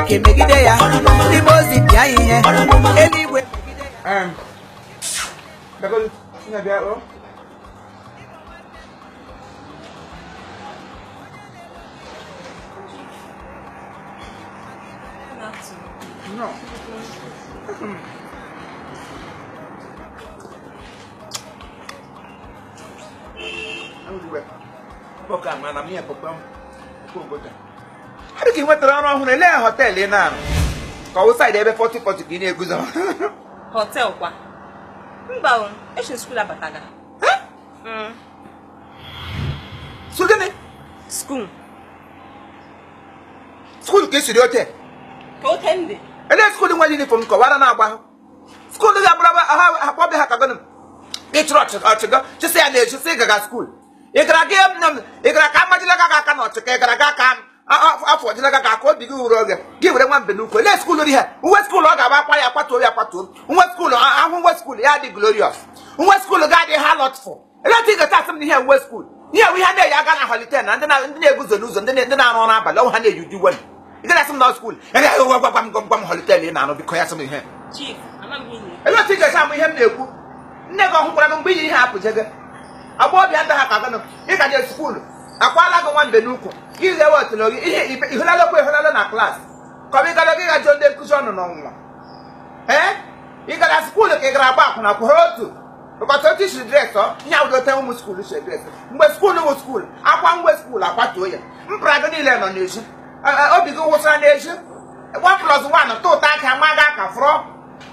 Chineke megide ya, ndị mmụọ ozi pịa ya ihe, eluigwe megide ya. Bịagodu, nna bịa o. No. Ka ị nwetara ọrụ ọhụrụ, elee hotel ị na-arụ? Ka ọ wụ side ebe 40 40 ka ị na-eguzo? Hotel kwa? Mba o, echi school abataga. So gịnị? School. School ka esiri ote? Ka ote ndị. Elee school nwe uniform kọwara na-agba ahụ? School ga-abụrụ akpọbịa ha ka gịnị? Ị chụrụ ọchịgọ chịsị ya na-echi sị gaga school. Ị gara gị ị gara ka amajila gị aka na ọchịka, ị gara ga aka afọ ọjila gị aka obi gị wuru oge gị were nwa mbe n'ukwu. Elee school dị ha? Uwe school ọ ga-agba akwa ya akwatuo ya akwatuo. Uwe school ahụ, uwe school ya dị glorious. Uwe school ga-adị ha lọtful. Elee otu ị ga-esi asị m na ihe uwe school? Ihe ihe na-eyi aga na holiday na ndị na-eguzo n'ụzọ, ndị na-arụ ọrụ abalị ọnwụ ha na-eyi ụdị uwe. Ị gaghị asị m na school. Gwa gwa m gwa m holiday ị na-arụ, biko ya sị m ihe. Elee otu ị ga-esi amụ ihe m na-ekwu? Nne gị ọ hụkwara gị mgbe iyi ihe apụjege? Agbọghọbịa ndị ha ka gịnị? Ị ka je school, akwala gị nwa mbe n'ukwu, gị ghewe otolo gị ihe ihụlalụkwa ihụlalụ na class. Ka ọ bụ ịgara gị ga jụọ ndị nkụzi ọnụ n'ọnwụnwa. Ee, ị gara school ka ị gara agba akwụna kwụrụ otu ụbọchị otu isiri dress ọ ihe awụdote ụmụ school si dress. Mgbe school wụ school, akwa ngwe school akwatuo ya, mpara gị niile nọ n'ezi, obi gị wụsara n'ezi. 1 plus 1 tụ ụta aka ma ga aka fụrọ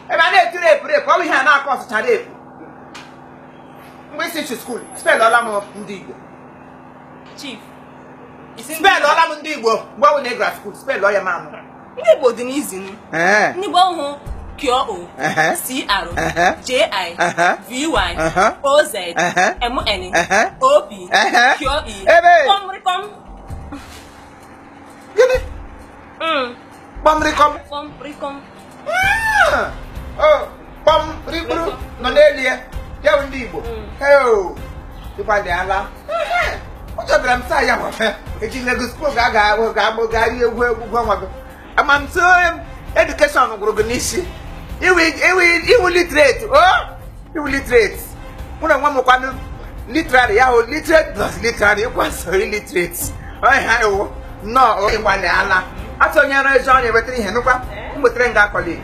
ebe a na-eti rape rape, ọ bụ ihe a na-akọ ọsịcha rape. Mgbe isi chi school, spellọla m ndị Igbo. Chief, spellọla m ndị Igbo mgbe ọ bụ na ị gara school, spellọ ya manụ. Ndị Igbo dị n'izi. Ndị Igbo hụ Q O C R J I V Y O Z M N O P Q E kpọmrịkọm. Gịnị? Kpọmrịkọm. Kpọmrịkọm. Kpọm rikpuru nọ n'elu ya, ya bụ ndị Igbo. Ịgbalịala. Ụjọ bịara m saa ya ejighị ego school ga-agbụ gaa rie egwu egwu nwa gị. Ama m tụọ education gwụrụ gị n'isi. Iwu literate o, iwu literate. Mụ na nwa m kwanụ literary, ya hụ literate plus literary ịkwaso illiterate. Ọhịa iwu nnọọ, ịgbalịala. Atụ onye ọrụ ezi ọnya ewetara ihe nụkwa m wetara nga akọli.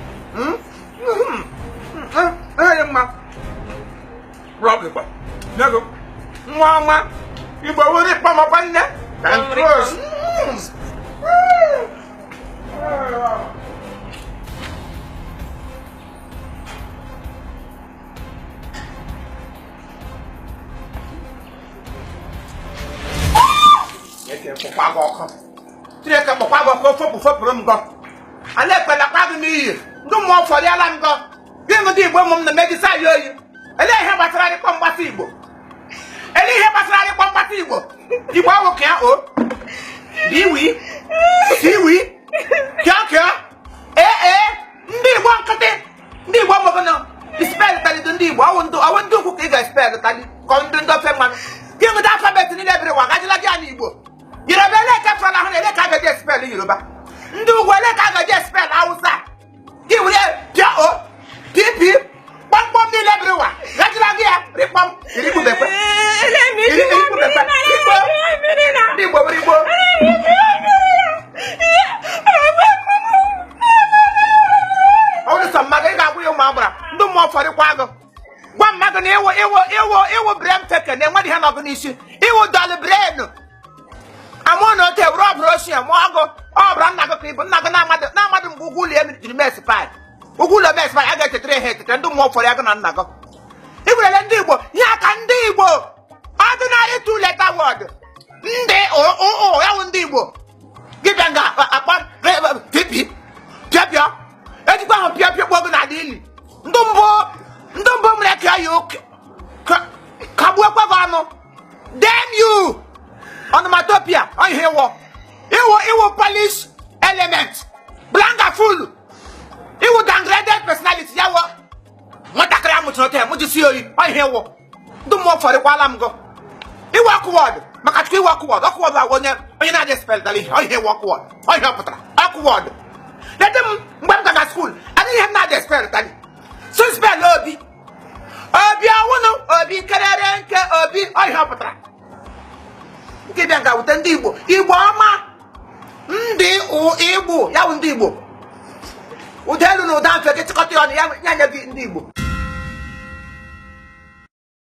Ihe mma nwa ọma Igbo were kpọmọkwa nne ka Chineke kpọkwa gị ọkụ, fopụ fopụrụ m gọ ala ekpelakwa gị n'iyi. Ndị mmụọ fọrịala m gọ gị ndị Igbo ụmụ m na-emegisa ya oyi. Elee ihe gbasara arịkpọ mgbasa Igbo? Elee ihe gbasara arịkpọ mgbasa Igbo? Igbo awụ ka o biwi siwi kịọ kịọ ee ee ndị Igbo nkịtị, ndị Igbo mọgụ spell talido ndị Igbo ọwụ ndị ukwu ka ị ga-espel tali ka ndị ndị ofe mmanụ gị nweta alphabet niile biri ụwa gajila gị ya n'Igbo. Yoruba ele ka fọrọ ahụ na ele ka a gaji espel Yoruba, ndị ugwu ele ka a gaji espel Hausa, gị were pịa o pp kpọmkpọm niile biri ụwa gajila gị ya rikpọm irikpubekwe irikpubekwe igbo ndị Igbo were Igbo. Ọ bụrụ sọ mmadụ ị ga-agwụ ya ụmụ agbara ndị mmụọ fọrịkwa agụ gwa mmadụ na ịwụ ịwụ ịwụ ịwụ brain teke na enweghị ihe nọgụ n'isi, ịwụ dull brain amụọ na ote were ọbụrụ ochie mụọ ọgụ ọbụra nna gị ka ịbụ nna gị na-amadụ mgbe ụgwọ ụlọ ya jiri mes pai ụgwọ ụlọ mes pai a ga-echetara ha echetara ndị mmụọ fọrọ agụ na nna gị. Iwerele ndị Igbo ihe aka ndị Igbo ordinary two letter word ndị o ya wụ ndị Igbo gị bịa nga akpa pipi pịa pịa ejikwa ahụ pịa pịa kpọọ gị n'ala ili. Ndị mbụ mere ka ya oke kagbuokwa gị ọnụ. Damn you! Onomatopoeia ọ ihe ịwụ ịwụ ịwụ polish element blanga full ịwụ downgraded personality ya wụ nwatakịrị amụchara ote mụjisi oyi ọ ihe ịwụ. Ndị mmụọ fọrịkwala m gụ iwe awkward maka Chukwu iwe awkward awkward bụ onye onye na-adị spell dara ihe ọ ihe ịwụ awkward ọ ihe ọ pụtara awkward. Lete m mgbe m gaga school, adịghị ihe m na-adị spell tali so spell Obi, Obi ọwụnụ Obi kerere nke Obi ọ ihe ọ pụtara nke bịa nga wute ndị Igbo, Igbo ọma, ndị Igbo ya bụ ndị Igbo, ụda elu na ụda mfe gị chịkọta ya ọnụ ya nye gị ndị Igbo.